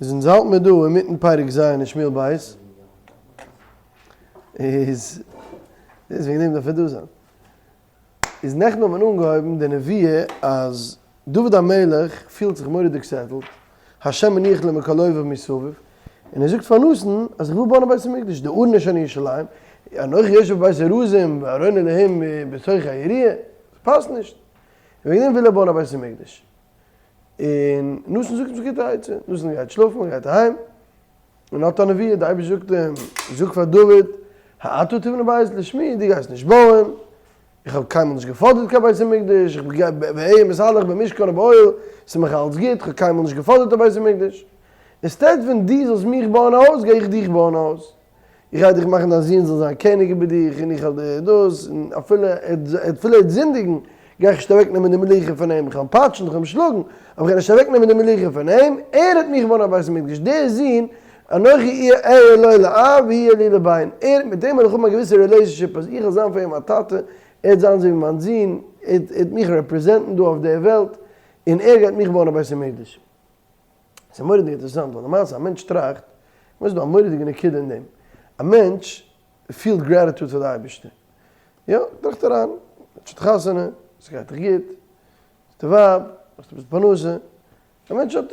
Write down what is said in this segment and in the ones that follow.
איז אונז האלט מיר דא אינמיטן פרק ז' אין שמואל בית, איז דאס וועגן דעם דארף ער דא זיין. איז נעכטן האט מען אנגעהויבן די נביאה אז דוד המלך פילט זיך מורא'דיג settled, השם מניח לו מכל אויביו מסביב, און ער זאגט פאר נתן אז איך וויל בויען א בית המקדש, די ארון איז שוין אין ירושלים, אנכי יושב בבית ארזים וארון אלהים בתוך היריעה, ס'פאסט נישט, און וועגן דעם וויל ער בויען א בית המקדש. און נתן זאגט אים ס'איז א גוטע עצה, נתן גייט שלאפן און גייט אהיים, און האט א נביאה, די אייבערשטער זאגט אים, זאג פאר דוד, האתה תבנה בית לשמי, דו גייסט נישט בויען, איך האב קיינמאל נישט געפאדערט קיין בית המקדש, איך בין מתהלך במשכן ובאוהל, ס'איז מיך אלץ גוט, איך האב קיינמאל נישט געפאדערט א בית המקדש. instead פון דו זאלסט מיך בויען א הויז, גיי איך דיך בויען א הויז. איך גיי דיך מאכן דיין זון זאל זיין קעניג איבער דיך, און איך וועל דיר דאס, און אפילו אפילו ער וועט זינדיגן, גיי איך נישט אוועקנעמען די מלוכה פון אים, איך וועל אים פאטשן, איך וועל אים שלאגן, אבער איך גיי נישט אוועקנעמען די מלוכה פון אים, ער וועט מיך בויען א בית המקדש, דער זון, אנכי אהיה לו לאב והוא יהיה לי לבן, ער, מיט אים וועל איך האבן א געוויסע relationship אז איך וועל זיין פאר אים א טאטע, ער וועט זיין אזוי ווי מיין זון, ער וועט מיך represent ן דא אויף דער וועלט, און ער גייט מיך בויען א בית המקדש. ס'איז מורא'דיג אינטערעסאנט ווייל למעשה א מענטש טראכט, כ'מיין ס'איז דא א מורא'דיגע נקודה אין דעם, א מענטש פילט gratitude פאר די אייבערשטער, יא, טראכט אריין, מענטש האט חתונה, ס'גייט דיך גוט, האסט די ווייב, האסט אביסל פרנסה, א מענטש האט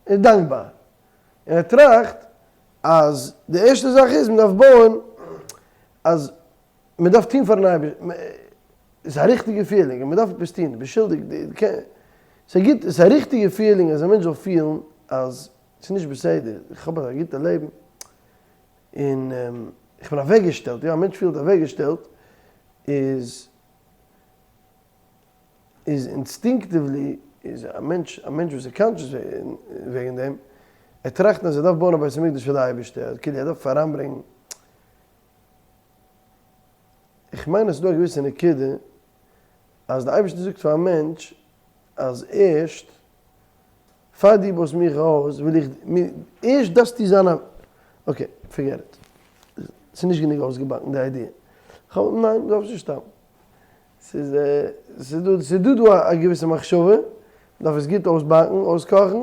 איז דאנקבאר, און ער טראכט אז די ערשטע זאך איז מ'דארף בויען אז מען דארף טון פארן אייבערשטן, ס'איז א ריכטיגע feeling אז מען דארף עפעס טון, דו ביסט שולדיג, ס'איז גוט, ס'איז א ריכטיגע feeling אז א מענטש זאל פילן אז ס'איז נישט בסדר, איך האב א גוטע לעבן, און איך בין אוועקגעשטעלט, יא א מענטש פילט אוועקגעשטעלט איז איז instinctively איז א מענטש א מענטש וואס איז conscious וועגן דעם, ער טראכט אז ער דארף בויען א בית המקדש פאר די אייבערשטער, כאילו ער דארף אריינברענגן. איך מיין אז ס'איז דא א געוויסע נקודה אז די אייבערשטער זאגט פאר א מענטש אז ערשט פאר דו בויסט מיך א הויז וויל איך ערשט דארפסטו זיין א okay forget it ס'איז נישט גענוג אויסגעבאקן די idea כ'האב ניין מ'דארף נישט סתם ס'איז ס'איז דא ס'איז דא דא א געוויסע מחשבה מ'דארף עס גוט אויסבאקן אויסקאכן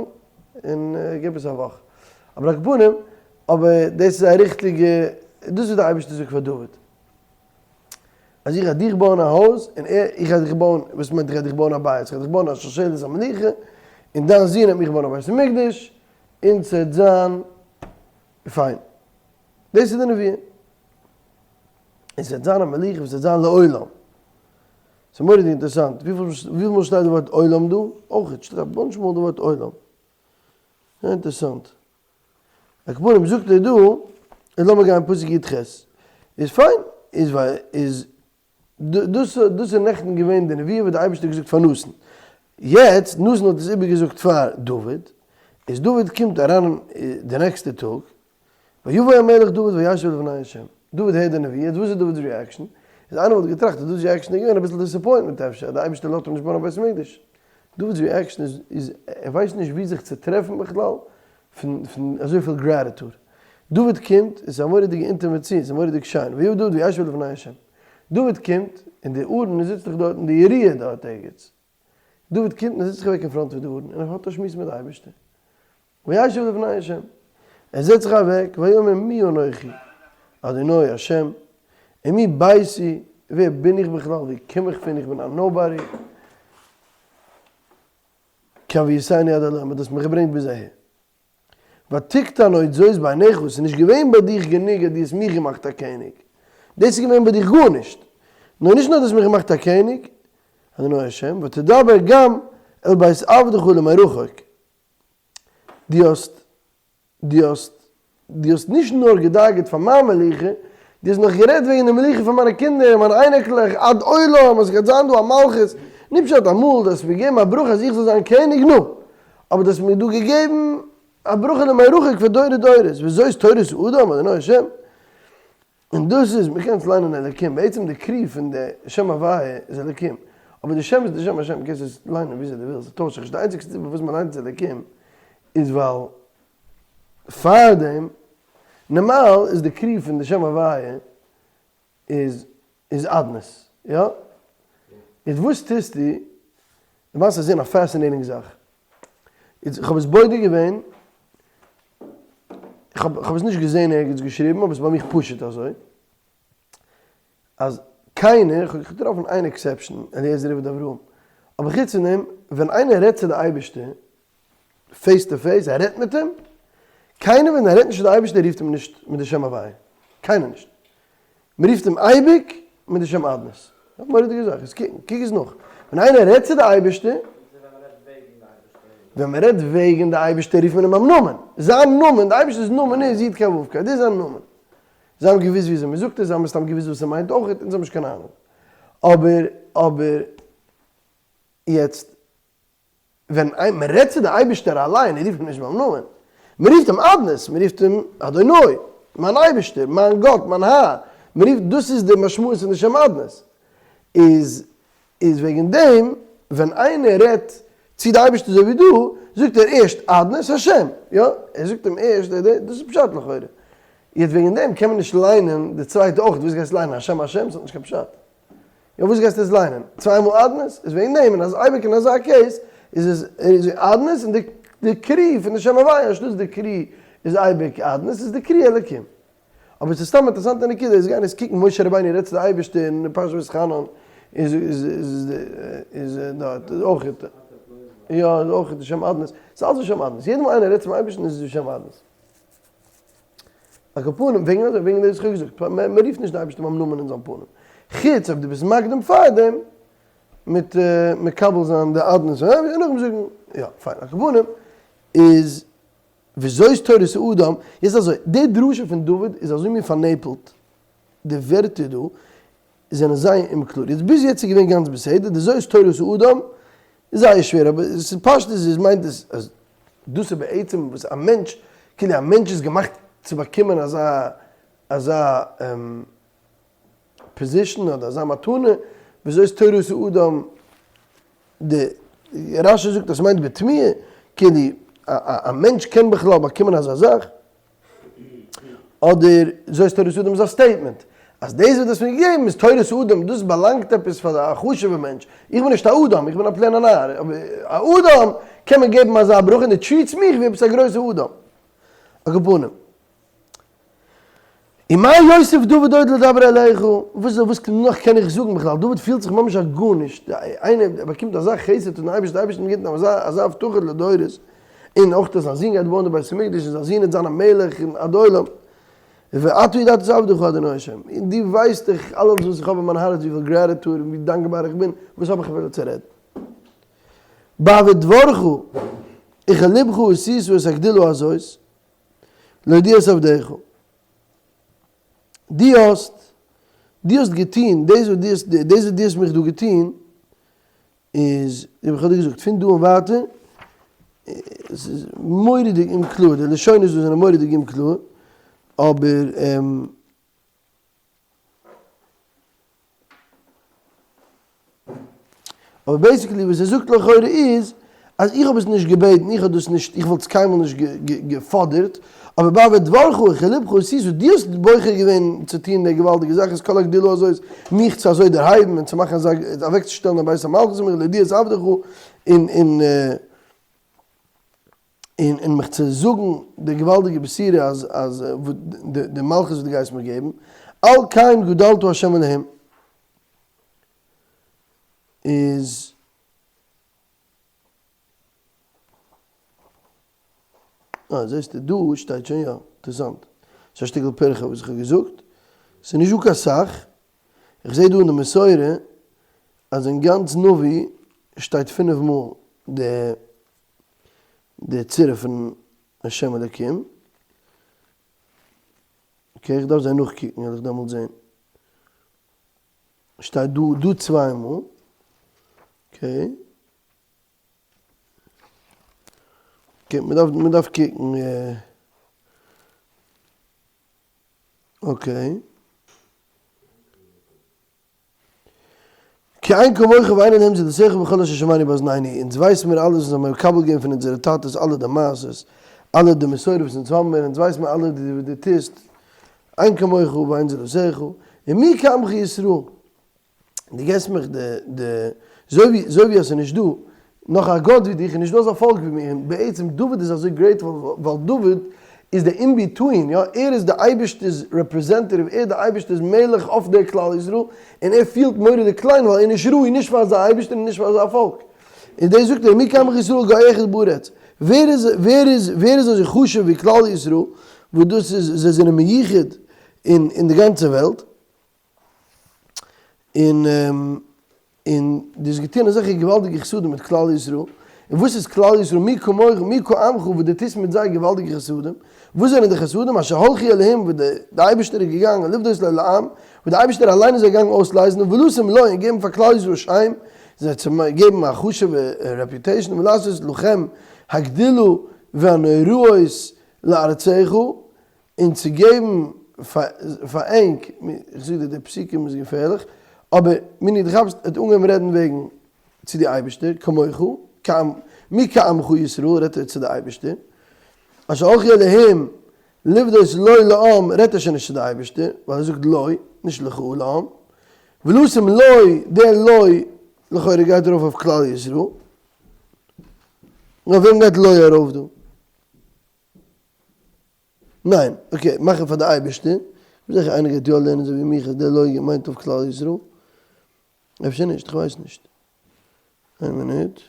און גיב עס א וואך אבער על כל פנים אבער דאס איז א ריכטיגע, דאס איז די אייבערשטער זאגט פאר דוד, אז איך גיי דיך בויען א הויז, און ער, איך גיי דיך בויען, וואס מיינט איך גיי דיך בויען א בית, איך גיי דיך בויען א שלשלת המלוכה, און דיין זון וועט מיך בויען א בית המקדש, און ס'וועט זיין פיין. דאס איז די נבואה. און ס'וועט זיין א מלוכה וואס וועט זיין לעולם. ס'איז מורא'דיג אינטערעסאנט, וויפיל מאל שטייט די ווארט עולם דא? אויך שטייט א bunch מאל די ווארט עולם. זייער אינטערעסאנט. על כל פנים זאגט ער דא, און לאמיר גיין פסוק י ח, איז פיין, איז ווייל איז דאס דאס איז נעכטן געווען די נבואה וואס די אייבערשטער האט געזאגט פאר נתן, יעצט נתן האט עס איבערגעזאגט פאר דוד, איז דוד קומט אריין די נעקסטע טאג, ויבא המלך דוד וישב לפני ה', דוד הערט די נבואה, יעצט וואס איז דוד'ס reaction? איז איינער וואלט געטראכט אז דוד'ס reaction איז געווען אביסל disappointment אפשר אז די אייבערשטער לאזט אים נישט בויען א בית המקדש, דוד'ס reaction איז איז ער ווייסט נישט ווי זיך צו טרעפן בכלל פון פון אזויפיל gratitude. דוד קומט, עס איז א מורא'דיגע intimacy, עס איז מורא'דיג שיין, ויבא דוד וישב לפני ה'. דוד קומט, און די ארון זיצט דאך דארט אין די יריעה דארט ערגעץ. דוד קומט און זיצט זיך אוועק אין front פון די ארון און ער האט א שמועס מיט די אייבערשטער. וישב לפני ה'. ער זעצט זיך אוועק, ויאמר מי אנכי, אדוני ה', ומי ביתי, ווער בין איך בכלל, ווי קום איך פון, איך בין א nobody, כי הביאתני עד הלום, דו האסט מיך געברענגט ביז אהער. ותקטן עוד זאת בעיניך, ס'איז נישט געווען ביי דיך גענוג אז דו האסט מיך געמאכט א קעניג, דאס איז געווען ביי דיך גארנישט, נאר נישט נאר דו האסט מיך געמאכט א קעניג, אדוני ה', ותדבר גם אל בית עבדך למרחוק, דו האסט, דו האסט, דו האסט נישט נאר געדאגה'ט פאר מיין מלוכה, דו האסט נאך גערעדט וועגן די מלוכה פון מיינע קינדער און מיינע אייניקלעך עד עולם, אז עס גייט זיין דא א מלכות, נישט פשט אמאל דו האסט מיר געגעבן א ברכה אז איך זאל זיין קעניג, נו, אבער דו האסט מיר דא געגעבן א ברכה למרחוק פאר דורי דורות, וזאת תורת האדם, אדוני השם. און דאס איז, מ'קען עס ליינען אלקים, בעצם די קרי פון די שם הוויה איז אלקים, אבער די שם איז די שם השם, קענסט עס ליינען וויאזוי דו ווילסט, ס'טוישט זיך נישט, די איינציגסטע סיבה פארוואס מ'ליינט עס אלקים איז ווייל פארדעם, נארמאל איז די קרי פון די שם הוויה איז איז אדנות, יא? איז וואס טוסטו, למעשה זעהן א fascinating זאך, איז כ'האב עס בודק געווען. כ'האב עס נישט געזען ערגעץ געשריבן אבער ס'איז ביי מיך פשוט אזוי, אז קיינער, כ'האב געטראפן איין exception, אליעזר עבד אברהם, אבער חוץ פון דעם, ווען איינער רעדט צו די אייבערשטער, face to face, ער רעדט מיט אים, קיינער ווען ער רעדט נישט צו די אייבערשטער רופט אים נישט מיט די שם הוויה, קיינער נישט. מען רופט אים אייביג מיט די שם אדנות. א מורא'דיגע זאך, איז קוק, קוק עס נאך. ווען איינער רעדט צו די אייבערשטער, ווען מען רעדט וועגן די אייבערשטער רופט מען אים ביים נאמען. זיין נאמען, די אייבערשטער'ס נאמען איז יוד קיי וו קיי, דאס איז זיין נאמען. זיי האבן געוואוסט וויאזוי מען זאגט עס, זיי האבן מסתם געוואוסט וואס ער מיינט אויך, אונז האבן נישט קיין אהנונג. אבער, אבער, יעצט, ווען מען רעדט צו די אייבערשטער אליין רופט מען נישט ביים נאמען, מען רופט אים אדנות, מען רופט אים אדוני, מיין אייבערשטער, מיין גאט, מיין האר, מען רופט, דאס איז די משמעות פון די שם אדנות, איז איז וועגן דעם ווען איינער רעדט צו די אייבערשטער אזוי ווי דא, זאגט ער ערשט אדנות השם, יא, ער זאגט אים ערשט, דאס איז פשט לכאורה, יעצט וועגן דעם קען מען נישט ליינען די צווייטע אויך, וואס גייסטו ליינען השם השם, ס'האט נישט קיין פשט. יא וואס גייסטו עס ליינען? צוויי מאל אדנות? איז וועגן דעם און אז אייביג אין אזא case איז עס איז אדנות און די די קרי פון די שם הוויה אנשטאטס די קרי איז אייביג אדנות איז די קרי אלקים. אבער ס'איז סתם א אינטערעסאנטע נקודה איז גיין עס קוקן משה רבינו רעדט צו די אייבערשטער אין פרשת ואתחנן איז איז איז איז דארט איז אויך יא איז אויך די שם אדנות ס'איז אלס די שם אדנות יעדע מאל איינער רעדט צום אייבערשטן איז עס די שם אדנות. על כל פנים, וועגן אזוי, וועגן דאס וואס איך האב געזאגט, מען רופט נישט די אייבערשטער ביים נאמען אין זיין פנים, חוץ אויב דו ביסט מקדים פארדעם מיט מקבל זיין די אדנות און נאכדעם זאגן, יא, פיין, על כל פנים, איז וזאת תורת האדם, יעצט אזוי, די דרשה פון דוד איז אזוי מין פארנעפלט, די ווערטער דא זענען זייער אומקלאר, יעצט ביז יעצט איז געווען גאנץ בסדר, די זאת תורת האדם איז זייער שווער, אבער עס איז פשטות איז מיינט עס אז דאס איז בעצם וואס א מענטש, כאילו א מענטש איז געמאכט צו באקומען אזא אזא position אדער אזא מתנה, וזאת תורת האדם, די רשי זאגט אז ס'מיינט בתמיהה, כאילו א מענטש קען בכלל באקומען אזא זאך? אדער זאת תורת האדם איז א statement אז דאס וואס דו האסט מיר געגעבן איז תורת האדם, דאס באלאנגט עפעס פאר א חשוב'ע מענטש, איך בין נישט א אדם, איך בין א plain ע נאר, אבער א אדם קען מען געבן אזא ברכה און דו treat סט מיך ווי עפעס א גרויסע אדם. על כל פנים. ומה יוסיף דוד עוד לדבר אליך, וואס וואס נאך קען איך זאגן בכלל, דוד פילט זיך ממש א גארנישט, איינער באקומט אזא חסד פון אייבערשטן, די אייבערשטער גיבט אים אזא אזא הבטחה לדורות, און אויך אז זיין זון גייט בויען די בית המקדש און זיין זון וועט זיין א מלך און עד עולם, ואתה ידעת את עבדך אדוני ה', און דו ווייסט דאך אלעס וואס איך האב אין מיין הארץ וויפיל gratitude און ווי דאנקבאר איך בין, וואס האב איך אפילו צו רעדן. בעבור דברך וכלבך עשית את הגדולה הזאת להודיע את עבדך. דו האסט, דו האסט געטון, דאס וואס דו האסט, דאס וואס דו האסט מיך דא געטון, איז, ווי איך האב דיר געזאגט, פון דא און ווייטער, עס איז מורא'דיג אומקלאר, די לשונות דא זענען מורא'דיג אומקלאר, אבער אבער basically וואס ער זאגט לכאורה איז, אז איך האב עס נישט געבעטן, איך האב דאס נישט, איך וואלט עס קיינמאל נישט געפאדערט, אבער בעבור דברך וכלבך עשית, דו האסט בוחר געווען צו טון די געוואלדיגע זאך, את כל הגדולה הזאת, מיך צו אזוי דערהייבן און צו מאכן אזא, אוועקצושטעלן א בית המלכות מיך להודיע את עבדך, און און און און מיך צו זאגן די געוואלדיגע בשורה אז אז די מלכות וואס דו גייסט מיר געבן, על כן גדלת ה' אלהים, איז. אה, זעסטו דא שטייט שוין יא, אינטערעסאנט. ס'איז א שטיקל פירכא וואס איך האב געזאגט. ס'איז נישט דא קיין סאך. איך זע דא אין די מסורה אז אין גאנץ נביא שטייט פינף מאל די די צירוף פון השם אלוקים. okay, איך דארף זיי נאכקוקן וועל איך דעמאלטס זען. שטייט דא דא צוויי מאל. okay. okay, מען דארף מען דארף קוקן. okay. כי אין כמוך ואין אלהים זולתך בכל אשר שמענו באזנינו, אונז ווייסן מיר אלעס וואס האבן מקבל געווען פון אונזערע טאטעס אלע די מעשות, אלע די מסורה וואס אונז האבן מיר, אונז ווייסן מיר אלע וואס דו טוסט, אין כמוך ואין זולתך, ומי כעמך ישראל. דו געסט מיך די די אזוי ווי אזוי ווי עס איז נישט דא נאך א גאט ווי דיך איז נישט דא אזא פאלק ווי מיר און בעצם דוד איז אזוי grateful ווייל דוד. איז די in between, יא, ער איז די אייבערשטער'ס representative, ער איז די אייבערשטער'ס מלך אויף דער כלל ישראל, און ער פילט מורא'דיג קליין ווייל ער איז נישט ראוי נישט פאר אזא אייבערשטער און נישט פאר אזא פאלק. און דאס זאגט ער, מי כעמך ישראל גוי אחד בארץ, ווער איז ווער איז ווער איז אזוי חשוב ווי כלל ישראל, וואס דאס איז זיי זענען מיוחד אין אין די גאנצע וועלט, און און דו האסט געטון אזעלכע געוואלדיגע חסדים מיט כלל ישראל, און וואס איז כלל ישראל מי כמוך מי כעמך וואס דו טוסט מיט זיי געוואלדיגע חסדים, וואס זענען די חסדים אשר הלכו אלהים וואס די אייבערשטער איז געגאנגען לפדות לו לעם, וואס די אייבערשטער אליין איז געגאנגען אויסלייזן ולשים לו און געבן פאר כלל ישראל שם, זיי צו געבן א חשוב'ע reputation, ולעשות לכם הגדולה והנוראות לארצך, און צו געבן פאר ענק, איך זאג דיר די פסוקים איז געפערליך, אבער מיני דו כאפסט, ער האט אנגעהויבן רעדן וועגן צו די אייבערשטער, כמוך, מי כעמך ישראל רעדט ער צו די אייבערשטער, אשר הלכו אלהים לפדות לו לעם רעדט ער שוין נישט צו די אייבערשטער, ווייל ער זאגט לו, נישט לך לעם, ולשים לו, דער לו לכאורה גייט ארויף אויף כלל ישראל, אויף וועם גייט לו ארויף דא? ניין, okay, מאכן פאר די אייבערשטער, כ'בין זיכער איינער גייט יא לערנען אזוי ווי מיך אז דער לוי' מיינט אויף כלל ישראל, אפשר נישט, כ'ווייס נישט. איין מינוט.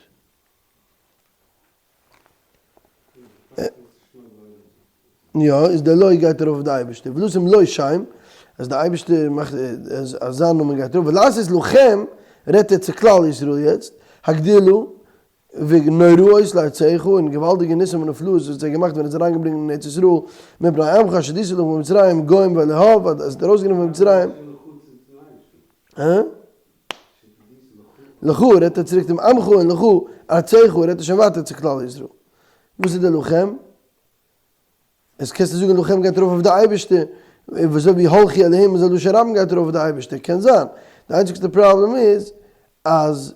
יא, איז דער לוי' גייט ארויף אויף די אייבערשטער, ולשים לו שם, אז די אייבערשטער מאכט אז זיין נאמען גייט ארויף, ולעשות לכם, רעדט ער צו כלל ישראל יעצט, הגדולה, ונוראות לארצך, און געוואלדיגע ניסים ונפלאות וואס ער האט געמאכט ווען ער האט זיי אריינגעברענגט אין ארץ ישראל, מפני עמך אשר הוצאת לך ממצרים גוים ואלהיו, אז ער האט ארויסגענומען פון מצרים. הא? לך רעדט ער צוריק צום עמך און לך ארצך רעדט ער שוין ווייטער צו כלל ישראל. וואס איז די לכם? עס קענסטו זאגן לכם גייט ארויף אויף די אייבערשטער, אזוי ווי הלכו אלהים איז א לשון רבים גייט ארויף אויף די אייבערשטער, קען זיין, די איינציגסטע פראבלעם איז אז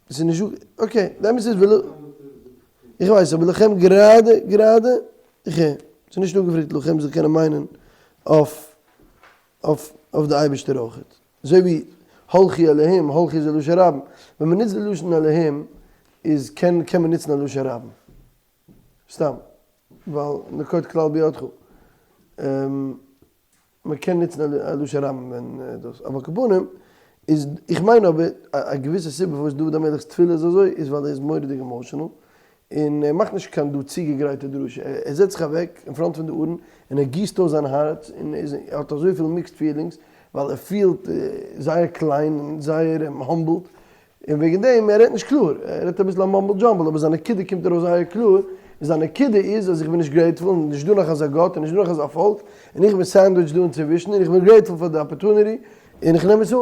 עס איז נישט דא, okay, די אמת איז ול, איך ווייס אבער לכם גראדע, גראדע, איך הער, עס איז נישט אפגעפרעגט לכם זאל קענען מיינען אויף אויף אויף די אייבערשטער אויכעט, אזוי ווי הלכו אלהים, הלכו איז א לשון רבים, ווען מען נוצט די לשון אלהים איז קען קען מען נוצן א לשון רבים. סתם ווייל נקוט כלל בידך. מען קען נוצן א לשון רבים ווען דאס, אבער על כל פנים איז, איך מיין אבער א געוויסע סיבה פארוואס דוד המלך'ס תפילה איז אזוי איז ווייל ער איז מורא'דיג emotional, און ער מאכט נישט קיין דא צוגעגרייטע דרשה, ער זעצט זיך אוועק אין front פון די ארון און ער גיסט אויס זיין הארץ און ער האט אזויפיל mixed feelings ווייל ער פילט זייער קליין און זייער humbled, און וועגן דעם, ער רעדט נישט קלאר, ער רעדט אביסל א mumble jumble, אבער זיין נקודה קומט ארויס זייער קלאר, און זיין נקודה איז אז איך בין נישט grateful, און נישט דא נאך אזא גאט, און נישט דא נאך אזא פאלק, און איך בין sandwiched דא אינצווישן, און איך בין grateful פאר די opportunity, און איך נעם עס אן.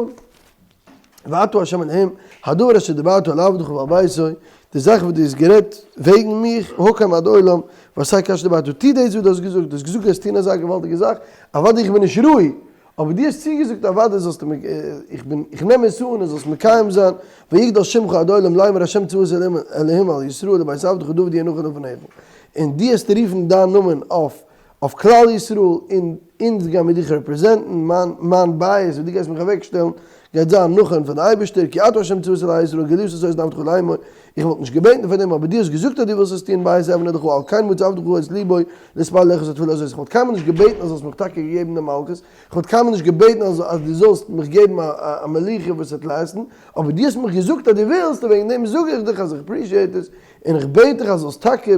ואתה ה' אלהים, הדבר אשר דברת אל עבדך ועל ביתו, די זאך וואס דו האסט גערעדט וועגן מיך, הקם עד עולם, ועשה כאשר דברת, טו דאס וואס דו האסט געזאגט, דו האסט געזאגט גייסט טון אזא געוואלדיגע זאך, אוודאי איך בין נישט ראוי, אבער דו האסט צוגעזאגט אוודאי זאלסטו מיר, איך בין, איך נעם עס אן און זאלסט מקיים זיין, ויגדל שמך עד עולם לאמר ה' צבאות אלהים על ישראל ובית עבדך דוד יהיה נכון לפניך, און דו העסט רופן דיין נאמען אויף אויף כלל ישראל, און אונז גייען מיר דיך represent ן, מיין מיין בית וואס דו גייסט מיך אוועק שטעלן גייט זיין נכון פאר די אייבערשטער, כי אתה ה' צבאות אלהי ישראל גלית את אוזן עבדך לאמור, איך וואלט נישט געבעטן פאר דעם, אבער דו האסט געזאגט אז דו ווילסט עס טון, בעת אבנה לך על כן מצא עבדך את לבו להתפלל אליך את התפלה הזאת, איך וואלט קיינמאל נישט געבעטן אז זאלסט מיך טאקע געגעבן די מלכות, איך וואלט קיינמאל נישט געבעטן אז אז דו זאלסט מיך געבן א א מלוכה וואס וועט last ן, אבער דו האסט מיך געזאגט אז דו ווילסט, און וועגן דעם זאג איך דיך אז איך appreciate עס, און איך בעט דיך אז זאלסט טאקע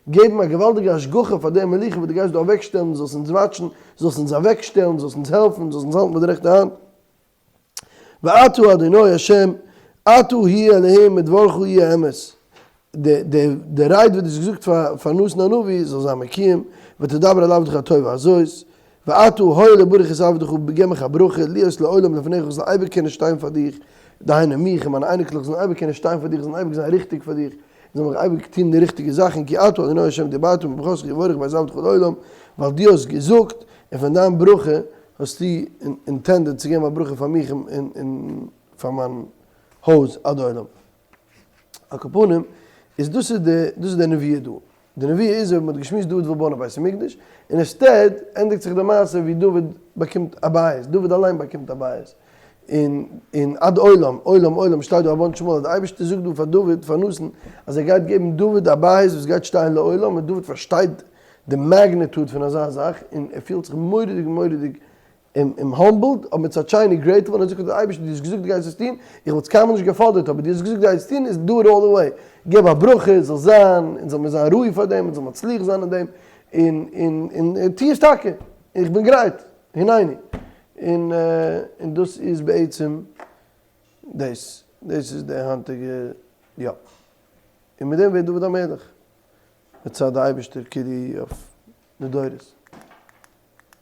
געבן א געוואלדיגע השגחה פאר די מלוכה וואס דו גייסט דא אוועקשטעלן, זאלסט אונז watch ן, זאלסט אונז אוועקשטעלן, זאלסט אונז העלפן, זאלסט אונז האלטן ביי די רעכטע האנט. ואתה אדוני השם, אתה הוא אלהים ודברך יהיה אמת, די רייד וואס דו האסט געזאגט פאר נתן הנביא זאל זיין מקוים, ותדבר אל עבדך הטובה הזאת, ואתה הואיל וברך את עבדך, געב מיך א ברכה, להיות לעולם לפניך, איך זאל אייביג קענען שטיין פאר דיך, דהיינו מיך און מיינע אייניקלעך זאלן אייביג קענען שטיין פאר דיך, זאלן אייביג זיין ריכטיג פאר דיך, זאלן מיך אייביג טון די ריכטיגע זאכן, כי אתה אדוני השם דיברת וברכתך יבורך בית עבדך לעולם, ווייל דו האסט געזאגט, און פון דיין ברכה האסטו intended צו געבן א ברכה פאר מיך און פאר מיין הויז עד עולם. על כל פנים, איז דאס איז די, דאס איז די נבואה דא. די נבואה איז אויב מען האט געשמועסט דוד וויל בויען א בית המקדש, און instead ענדיגט זיך די מעשה ווי דוד באקומט א בית, דוד אליין באקומט א בית. און און עד עולם, עולם עולם שטייט דא א bunch מאל אז די אייבערשטער זאגט דא פאר דוד, פאר נתן, אז ער גייט געבן דוד א בית וואס גייט שטיין לעולם, און דוד פארשטייט. די magnitude פון אזא זאך, און ער פילט זיך מורא'דיג מורא'דיג humbled, אבער מצד שני grateful, און ער זאגט פאר די אייבערשטער דו האסט געזאגט דו גייסט עס טון, איך וואלט עס קיינמאל נישט געפאדערט, אבער דו האסט געזאגט דו גייסט עס טון, איז do it all the way, געב א ברכה, עס זאל זיין, אונז זאל מיר זיין ראוי פאר דעם, אונז זאל מצליח זיין אין דעם, און און און טו עס טאקע, איך בין גרייט, הנני. און און דאס איז בעצם דאס, דאס איז די היינטיגע, יא. און מיט דעם ווערט דוד המלך מצד די אייבערשטער כאילו אויף די דורות.